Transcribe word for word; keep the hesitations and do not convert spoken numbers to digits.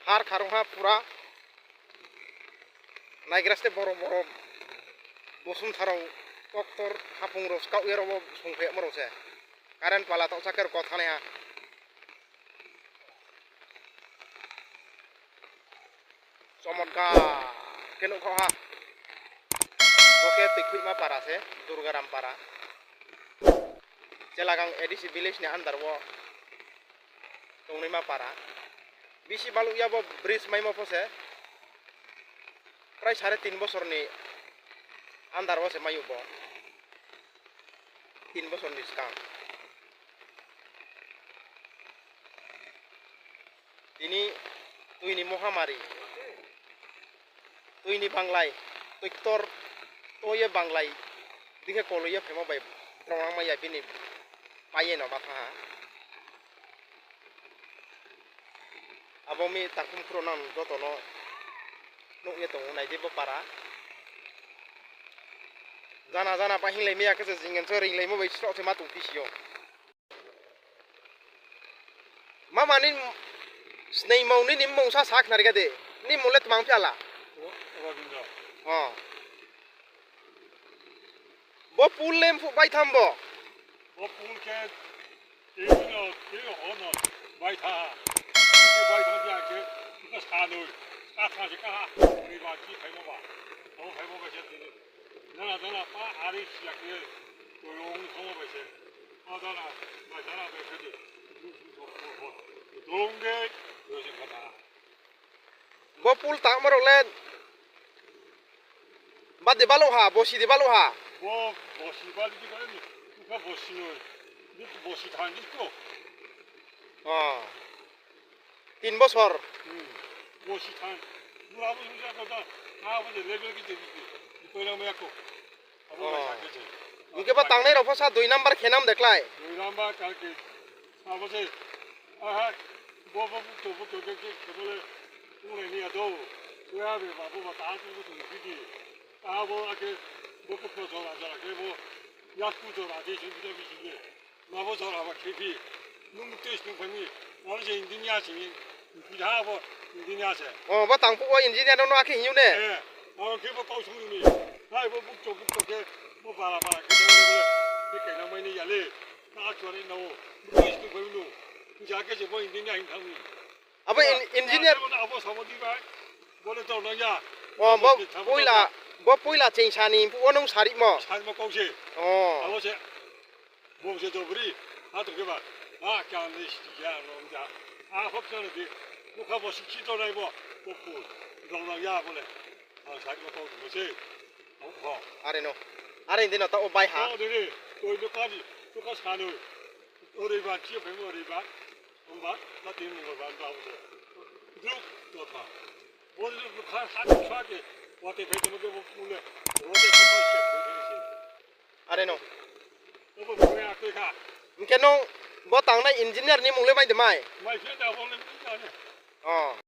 Har kharwngha pura. Naigra se borok borok bosong tharok toktor hapung rok skau ya rok bo song phai ma rok se. Current pala toksa khe rok thani ha. Chomotkar khe nukho ha. Bo khe Twikhuima para se, Durgaram para. Chelagang A D C village ni under o tongnaima para. Bisi baluk ya bo bridge maimo pho se. Prai sare tin bosor ni under o se maio bo. Tin bosor ni skang. Tini twi ni mohamari, twi ni banglai, twi ktor, twi ye banglai, dikhe koloi ye phaima bai rwngma ya bini pai ye no ma tha ha. Abo mi takhum khuro nang joto no nuk ye tongo, nai di bo para. Jana jana pa hinglai mi ya khe se jing enso ringlai mo bai srok se ma tong phi sio. Mama ni snei mung ni ni mung sa sak nari ka de. Ni mung le tmang phi ala. Rabindra. Oh. Bo pul lem phu bai tham bo. Bo pul khe tei no, tei ho no bai tha. Tei bai tha ya khe ka sa no. Ka sa je ka ha. Ni ba chi khai mo ba. Ho khai mo ba je tei. Dana dana pa ari siya khe. Tolong thong ba je. Pa dana ba dana ba khe de. Tolong de. Yo je ka ta. Bo pul tangma rok le bade balok ha, bosi de balok ha. Bo bosi bali di kare ni, ka bosi no. Ni bosi than di ko. Oh. Tin bosor. Hmm. Bosi than. Bura bo suja ko da. Ka bo de level ki de di. Di ko na me ko. Abo bai sa khe se. Hingke bo tangnai rok pho sa dui number khenam de klai. Dui number kalke. Abo se. Aha. Bo bo buk to buk to ke ke ke bole. Tunai ni ado. Tuya be ba bo ba ta tu tu tu di. Ta bo ake bo ko ko jora jora ke bo. Ya ku jora de ju ju bi ji. Mabo jora ba khe phi. Nung test nung phani. Mabo je engineer se. Phi ha bo engineer se. Oh, bo tang phu o engineer no akhe hiu ne. Eh, mabo khe bo kau sung ni. Hai bo buk to buk to khe bo bara bara khe bo le. Khe khe na mai ni ya le. Ta chore no. Test nung phani no. Ja khe je bo engineer hin thang ni. Abo en-, engineer. Abo samodi bai. Bole to nang ya. Oh, bo puila, bo puila cheng sani, bo nung sari mo. Sari mo kau se. Oh. Abo se. Bo se dobri. Ha to ke ba. Ha kya ne shi ya no ja. Ha hop jana de. Bo ka bo shi ki to nai bo. Bo pu. Dong nang ya bole. Ha sari mo kau se. Oh, ho. Are no. Are indi no ta o bai ha. Oh, de de. To ino ka di. To ka sanu. Ori ba chi pe ori ba. Hwnba ta tin number ba ba bo. Druk to ta. Bo druk kha kha kha ke. Wa te phai to ke bo pule. Ro te ko se ko se. Are no. Bo bo ko ya ke kha. Hingke no bo tangnai engineer ni mung le mai de mai. Mai phi da bo le ni ka ne. Oh.